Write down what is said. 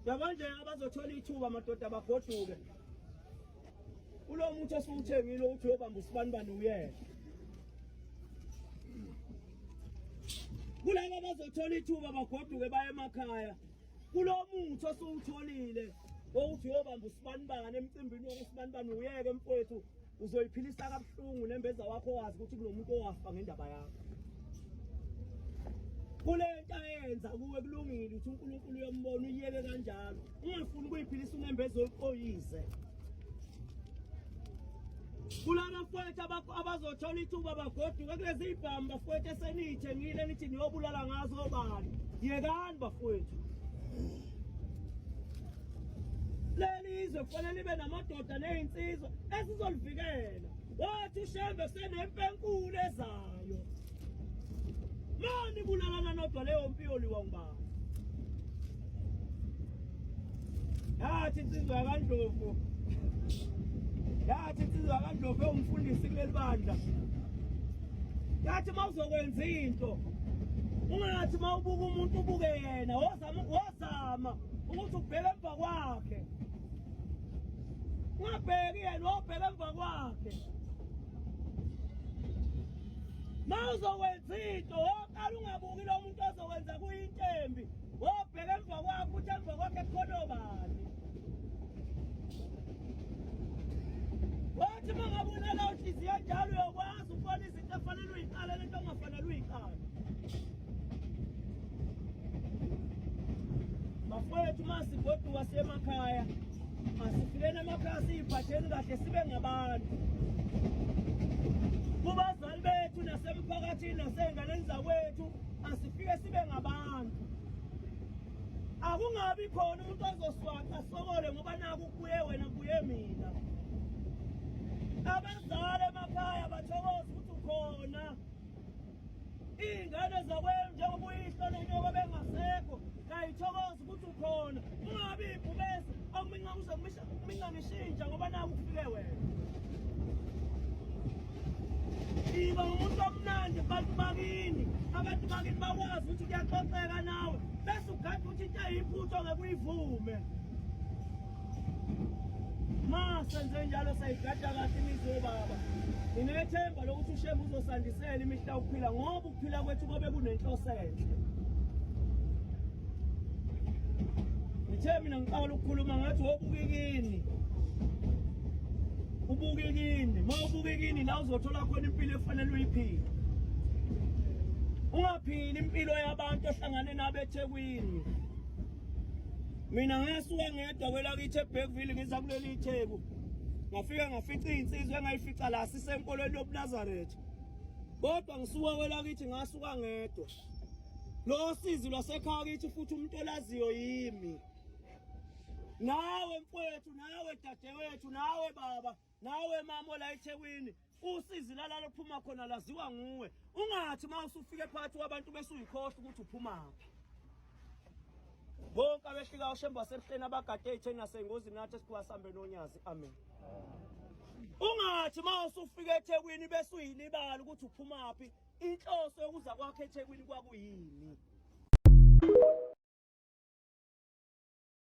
Yabo nje abazothola ithuba madoda bagoduke. Kulo muntu osuwuthengile ukuthi uyobamba usibanibani uyena. Kulaba abazothola ithuba bagoduke baye emakhaya. Kulo muthi osuwutholile wokuthi uyobamba usibanibani emcimbini wokusibanibani uyeke mfowethu uzoyiphilisa kabuhlungu nembeza wakho wazi ukuthi kunomuntu owafa ngendaba yakho. Kule nto ayenza kuwe kulungile ukuthi uNkulunkulu uyombona uyeke kanjalo. Ungafuni ukuyiphilisa unembeza oyize. Kulaba mfowethu abazothola ithuba bagoduke kulezi ibhamu bafowethu eseniyithengile nithi niyobulala ngazo obani. Yekani bafowethu. Leli izwe kufanele libe namadoda nezinsizwa esizolivikela. Wathi uShembe kusenempi enkulu ezayo. Mani bulalana nodwa leyo mpi yoliwa ngubani? Yathi insizwa yakandlovu. Yathi insizwa yakandlovu ewumfundisi kuleli bandla. Yathi uma uzokwenza into ungathi uma ubuka umuntu ubuke yena wozama wozama ukuthi ubheke emva kwakhe. Ungabheki yena wobheka emva kwakhe. Uma uzokwenza into woqala ungabuki lo muntu ozokwenza kuyinto embi. Wobheka emva kwakho ukuthi emva kwakhe kukhona obani. Wathi uma ngabe unaleyo nhliziyo enjalo uyokwazi ukubona izinto efanele uyiqale lento ongafanele uyiqale. Bafowethu uma sigoduka siye emakhaya asifikeni emakhaya siyiphatheni kahle sibe ngabantu. Kubazali bethu nasemphakathini nasey'nganeni zakwethu asifike sibe ngabantu. Akungabi khona umuntu ozoswaqa sokole ngoba naku kubuye wena kubuye mina. Abazali emakhaya bathokoza ukuthi ukhona. Iy'ngane zakwenu njengoba uyihlo nonyoko bengasekho kayithokozi ukuthi ukhona. Ungabi ibhubesi okuminca kuze kuminca ngishintsha ngoba naku kufike wena. Iba umuntu omnandi kubantu bakini. Abantu bakini bakwazi ukuthi kuyaxoxeka nawe bese ugada ukuthi into eyiphutha ngeke uyivume. Ma senze njalo sayigada kahle imizi yobaba. Nginethemba lokuthi uShembe uzosandisela imihla yokuphila ngoba ukuphila kwethu kobe kunenhloso enhle. Ngithe mina ngiqala ukukhuluma ngathi wobukikini. Ubukikini, uma ubukikini la uzothola khona impilo efanele uyiphile. Ungaphili impilo yabantu ohlangane nabo eThekwini. Mina ngasuka ngedwa kwelakithi eBergville ngiza kuleli iTheku. Ngafika ngafica izinsizwa engayifica la sisenkolweni yobuNazaretha. Kodwa ngisuka kwelakithi ngasuka ngedwa. Lo sizi lwasekhaya kithi futhi umuntu olaziyo yimi. Nawe mfowethu, nawe dadewethu, nawe baba, nawe mama ola eThekwini, usizi lala lophuma khona laziwa nguwe. Ungathi uma usufike phakathi kwabantu bese uyikhohlwa ukuthi uphumaphi. Bonke abehlika oshembe wasebuhleni abagade ey'theni nasey'ngozini nathi esikhuwa sambe nonyazi. Amen. Ungathi uma usufika eThekwini bese uyilibala ukuthi uphumaphi. Inhloso yokuza kwakhe eThekwini kwakuyini?